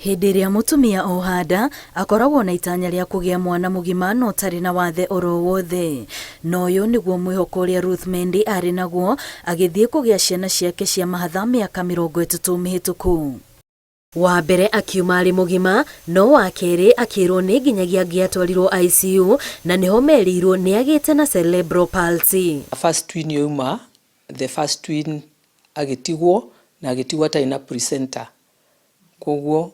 Hĩndĩ ĩrĩa mũtumia oha nda, akoragwo na itanya rĩa kũgĩa mwana mũgima na ũtarĩ na wathe oro wothe. Na ũyũ nĩguo mwĩhoko ũrĩa Ruth Mendy arĩ naguo agĩthiĩ kũgĩa ciana ciake cia mahatha mĩaka 30 mĩhĩtũku. Wa mbere akiuma arĩ mũgima, no wa kerĩ akĩrwo nĩ nginyagia angĩatwarirwo ICU na nĩho merĩirwo nĩ agĩte na cerebral palsy. First twin yoima, the first twin agĩtigwo na agĩtigwo atarĩ na placenta. Koguo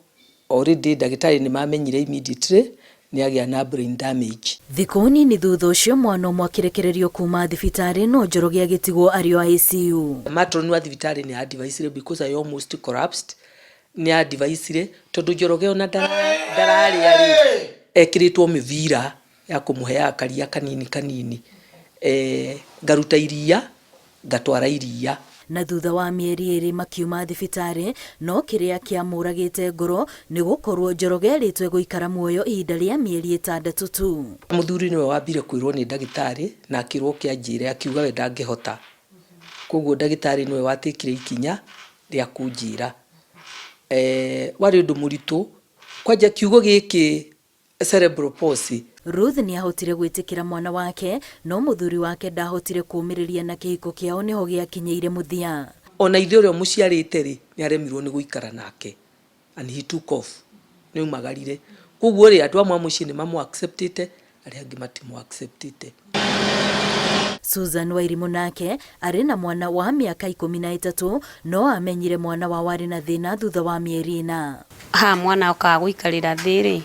already ndagĩtarĩ nĩ mamenyire immediately nĩ agĩa na brain damage. Thikũ nini thutha ũcio mwana ũmwe akĩrekererio kuma thibitarĩ no Njoroge agĩtigwo arĩ o ICU. Matron wa thibitarĩ nĩ advice because I almost collapsed, nĩ advice tondũ Njoroge ona ndararĩa rĩ, ekĩrĩtwo mĩbira ya kũmũheaga karia kanini kanini, ngaruta iria ngatwara iria. Na thutha wa mĩeri 2 makiuma thibitarĩ, no kĩrĩa kĩamũragĩte ngoro nĩ gũkorwo Njoroge erĩtwe gũikara muoyo ihinda rĩa mĩeri 6 tu. Mũthuri nĩwe wambire kwĩrwo nĩ ndagĩtarĩ na akĩrwo oke anjĩre, akiuga we ndangĩhota. Koguo ndagĩtarĩ nĩwe watekire ikinya rĩa kũnjĩra. Warĩ ũndũ mũritũ kwanja kiugo gĩkĩ cerebral palsy. Ruth nĩ ahotire gwĩtĩkĩra mwana wake no mũthuri wake ndahotire kũũmĩrĩria na kĩhiko kĩao nĩho gĩakinyĩire mũthia. Ona ithe ũrĩa ũmũciarĩte rĩ, nĩ aremirwo nĩ gũikara nake and he took off, nĩ aumagarire. Koguo rĩ, andũ amwe a mũciĩ nĩ mamũ acceptĩte, arĩa angĩ matimũ acceptĩte. Susan Wairimu nake arĩ na mwana wa mĩaka 13 no amenyire mwana wao arĩ na thĩna thutha wa mĩeri 4. Haha mwana okaga gũikarĩra thĩ rĩ,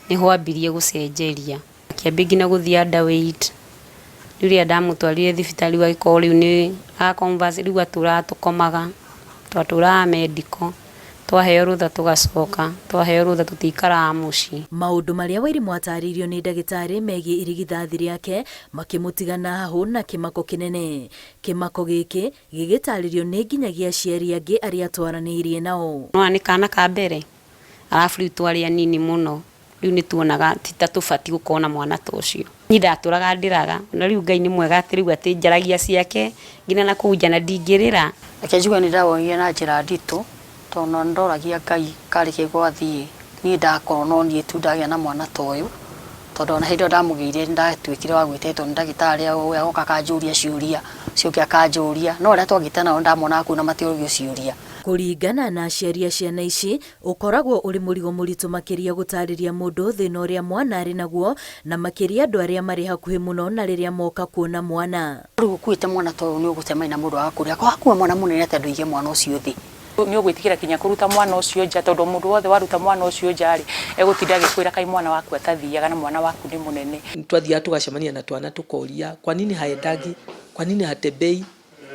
nĩho ambirie gũcenjeria, akĩambia nginya gũthiĩ underweight. Rĩu rĩrĩa ndamũtwarire thibitarĩ rĩu agĩkorwo rĩu nĩ a converse, rĩu atũraga tũkomaga, twatũraga medical, twaheo rũtha tũgacoka, twaheo rũtha tũtiikaraga mũciĩ. Maũndũ marĩa Wairimu atarĩirio nĩ ndagĩtarĩ megiĩ irigithathi rĩake makĩmũtiga na hahũ na kĩmako kĩnene. Kĩmako gĩkĩ gĩgĩtarĩrio nĩ nginyagia aciari angĩ arĩa atwaranĩirie nao. Nĩwona nĩ kana ka mbere, arabu rĩu twarĩ anini mũno, rĩu nĩ tuonaga ti ta tũbatiĩ gũkorwo na mwana ta ũcio. Niĩ ndatũraga ndĩraga, na rĩu Ngai nĩ mwega atĩ rĩu atĩ njaragia ciake nginya na kũu nja na ndingĩrĩra. Reke njuge nĩ ndawonire na njĩra nditũ, tondũ nĩ ndoragia Ngai karĩ kĩ gwathiĩ, niĩ ndakorwo no niĩ tu ndagĩa na mwana ta ũyũ, tondũ ona hĩndĩ ĩyo ndamũgĩire nĩ ndatuĩkire wa gwĩtetwo nĩ ndagĩtarĩ ũyũ agoka akanjũria ciũria, ũcio ũngĩ akanjũria, no arĩa twagĩte nao nĩ ndamonaga kũu na matiũragio ciũria. Kũringana na aciari a ciana ici, ũkoragwo ũrĩ mũrigo mũritũ makĩria gũtarĩria mũndũ thĩna ũrĩa mwana arĩ naguo, na makĩria andũ arĩa marĩ hakuhĩ mũno na rĩrĩa moka kuona mwana. Rĩu ũkuĩte mwana ta ũyũ nĩ ũgũcemania na mũndũ agakũria, akua mwana mũnene atĩa ndũige mwana ũcio thĩ. Nĩ ũgwĩtigĩra kinya kũruta mwana ũcio nja, tondũ mũndũ wothe waruta mwana ũcio nja rĩ, egũtinda agĩkwĩra kaĩ mwana waku atathiaga na mwana waku nĩ mũnene. Twathiaga tũgacemania na twana tũkoria, kwa nini haendagi, kwa nini hatembei,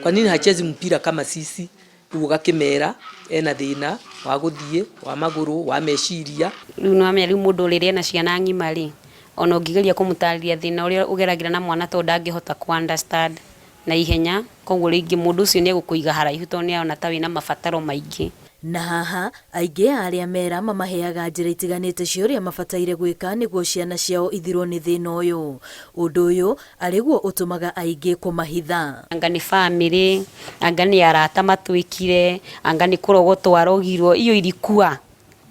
kwa nini hachezi mpira kama sisi? Rĩu ũgakĩmera ena thĩna wa gũthiĩ, wa magũrũ, wa meciria. Rĩu nĩ wamenya rĩu mũndũ rĩrĩa ena ciana ng'ima rĩ, ona ũngĩgeria kũmũtarĩria thĩna ũrĩa ũgeragĩra na mwana tondũ ndangĩhota kũ understand na ihenya, koguo rĩngĩ mũndũ ũcio nĩ egũkũiga haraihu tondũ nĩ arona ta wĩna mabataro maingĩ. Na haha aingĩ a arĩa mera mamaheaga njĩra itiganĩte cia ũrĩa mabataire gwĩka nĩguo ciana ciao ithirwo nĩ thĩna ũyũ. Ũndũ ũyũ arĩguo ũtũmaga aingĩ kũmahitha. Anga nĩ family, anga nĩ arata matwĩkire, anga nĩ kũrogwo twarogirwo, hiyo ilikuwa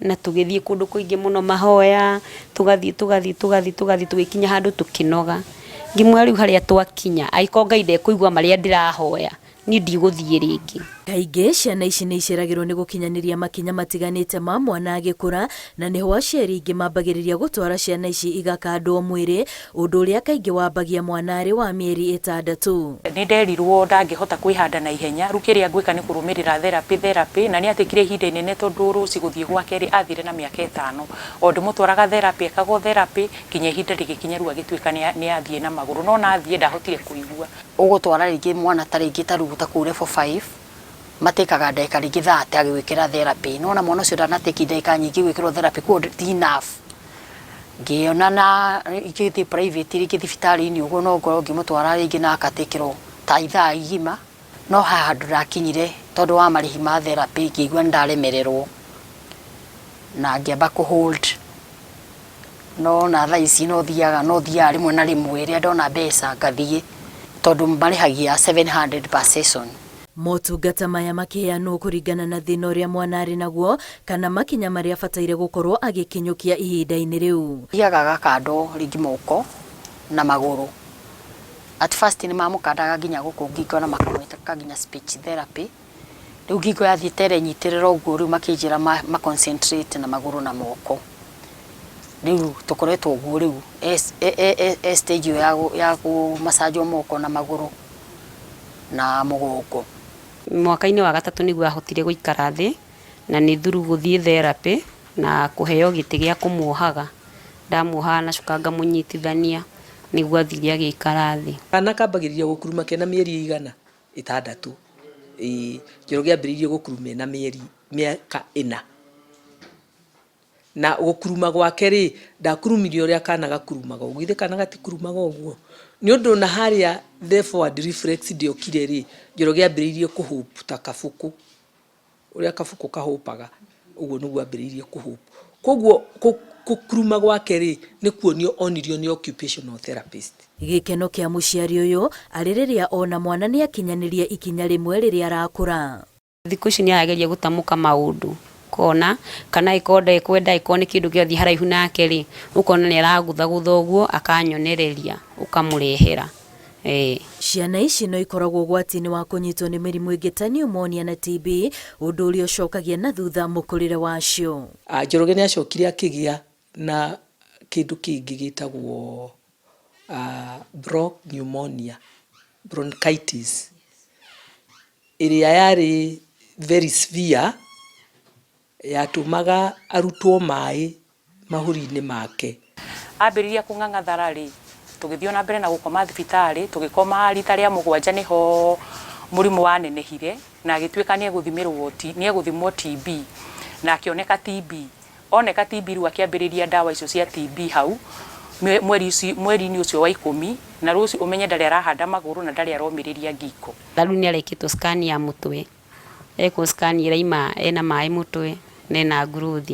na tũgĩthiĩ kũndũ kũingĩ mũno mahoya, tũgathiĩ tũgathiĩ tũgathiĩ tũgathiĩ tũgĩkinya handũ tũkĩnoga. Ngĩmwĩra rĩu harĩa twakinya, angĩkorwo Ngai ndekũigua marĩa ndĩrahoya, niĩ ndigũthiĩ rĩngĩ. Kaingĩ ciana ici nĩ iceragĩrwo nĩ gũkinyanĩria makinya matiganĩte ma mwana agĩkũra, na nĩho aciari aingĩ mambagĩrĩria gũtwara ciana ici igakandwo mwĩrĩ, ũndũ ũrĩa kaingĩ wambagia mwana arĩ wa mĩeri 6. Nĩ nderirwo ndangĩhota kwĩhanda na ihenya, rĩu kĩrĩa ngwĩka nĩ kũrũmĩrĩra therapy therapy, na nĩ atekire ihinda inene tondũ Rose gũthiĩ gwake rĩ, athire na mĩaka 5. O ndĩmũtwaraga therapy, ekagwo therapy, nginya ihinda rĩgĩkinya rĩu agĩtuĩka nĩ athiĩ na magũrũ, no ona athiĩ ndahotire kũigua. Ũgũtwara rĩngĩ mwana ta rĩngĩ ta rĩu ta kũu level 5, matĩkaga ndagĩka rĩngĩ 30 agĩgwĩkĩra therapy, nĩwona mwana ũcio ndanatĩki ndagĩka nyingĩ gwĩkĩrwo therapy, koguo ti enough. Ngĩona na ingĩthiĩ private rĩngĩ thibitarĩ-inĩ ũguo no ngorwo ngĩmũtwara rĩngĩ na agatĩkĩrwo ta ithaa igima, no haha handũ ndakinyire tondũ wa marĩhi ma therapy ngĩigua nĩ ndaremererwo na ngĩamba kũ hold, no na thaa ici no thiaga no thiaga rĩmwe na rĩmwe rĩrĩa ndona mbeca ngathiĩ tondũ marĩhagia 700 per session. Motungata maya makĩheanwo kũringana na thĩna ũrĩa mwana arĩ naguo kana makinya marĩa abataire gũkorwo agĩkinyũkia ihinda-inĩ rĩu. Thiaga agakandwo rĩngĩ moko na magũrũ. At first nĩ mamũkandaga nginya gũkũ ngingo na makamwĩka nginya speech therapy. Rĩu ngingo yathiĩte ĩrenyitĩrĩra ũguo rĩu makĩnjĩra ma concentrate na magũrũ na moko. Rĩu tũkoretwo ũguo rĩu e stage ĩyo ya kũ massage moko na magũrũ na mũgongo. Mwaka-inĩ wa gatatũ nĩguo ahotire gũikara thĩ na nĩ through gũthiĩ therapy na kũheo gĩtĩ gĩa kũmuohaga. Ndamuohaga na cuka ngamũnyitithania nĩguo athire agĩikara thĩ. Kana kambagĩrĩria gũkuruma kena mĩeri ĩigana? Ĩtandatũ. Ĩĩ, Njoroge ambĩrĩirie gũkuruma ena mĩeri mĩaka ĩna. Na gũkuruma gwake rĩ, ndakurumire ũrĩa kana gakurumaga ũguo. Githĩ kana gatikurumaga ũguo? Nĩ ũndũ ona harĩa the forward reflex ndĩokire rĩ, Njoroge ambĩrĩirie kũ hope ta kabũkũ. Ũrĩa kabũkũ kahũpaga, ũguo nĩguo ambĩrĩirie kũ hope. Koguo gũkuruma gwake rĩ, nĩ kuonio onirio nĩ occupational therapist. Gĩkeno kĩa mũciari ũyũ arĩ rĩrĩa ona mwana nĩakinyanĩria ikinya rĩmwe rĩrĩa arakũra. Thikũ ici nĩ arageria gũtamũka maũndũ kona kana ĩkorwo ndekwenda ĩkorwo nĩ kĩndũ kĩrathiĩ haraihu nake rĩ, ũkona nĩ aragũthagũtha ũguo akanyonereria ũkamũrehera. Ciana ici no ikoragwo ũgwati-inĩ wa kũnyitwo nĩ mĩrimũ ĩngĩ ta pneumonia na TB, ũndũ ũrĩa ũcokagia na thutha mũkũrĩre wacio. Njoroge nĩ acokire akĩgĩa na kĩndũ kĩngĩ gĩtagwo bronchopneumonia, bronchitis, ĩrĩa yarĩ very severe, yatũmaga arutwo maĩ mahũri-inĩ make. Ambĩrĩria kũng'ang'athara rĩ, tũgĩthiĩ ona mbere na gũkoma thibitarĩ, tũgĩkoma rita rĩa mũgwanja nĩho mũrimũ wanenehire na agĩtuĩka nĩ egũthimwo TB na akĩoneka TB. Oneka TB rĩu akĩambĩrĩria ndawa icio cia TB hau mweri-inĩ ũcio wa 10 na rũciũ ũmenye ndarĩ arahanda magũrũ na ndarĩ aromĩrĩria ngingo. Rĩu nĩ arekĩtwo scan ya mũtwe, ekwo scan ĩraima ena maĩ mũtwe na ena growth,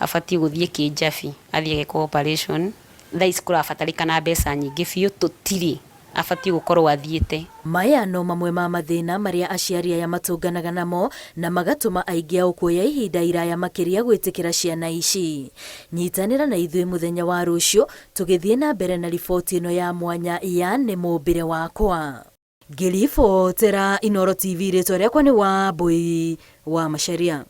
abatiĩ gũthiĩ Kĩnjabi athiĩ agekwo operation. Thaa ici kũrabatarĩkana mbeca nyingĩ biũ tũtirĩ, abatiĩ gũkorwo athiĩte. Maya no mamwe ma mathĩna marĩa aciari aya matũnganaga namo na magatũma aingĩ ao kuoya ihinda iraya makĩria gwĩtĩkĩra ciana ici. Nyitanĩra na ithuĩ mũthenya wa rũciũ tũgĩthiĩ na mbere na riboti ĩno ya mwanya ya nĩ mũmbĩre wakwa. Ngĩribotera Inooro TV rĩtwa rĩakwa nĩ Wambui wa Macharia.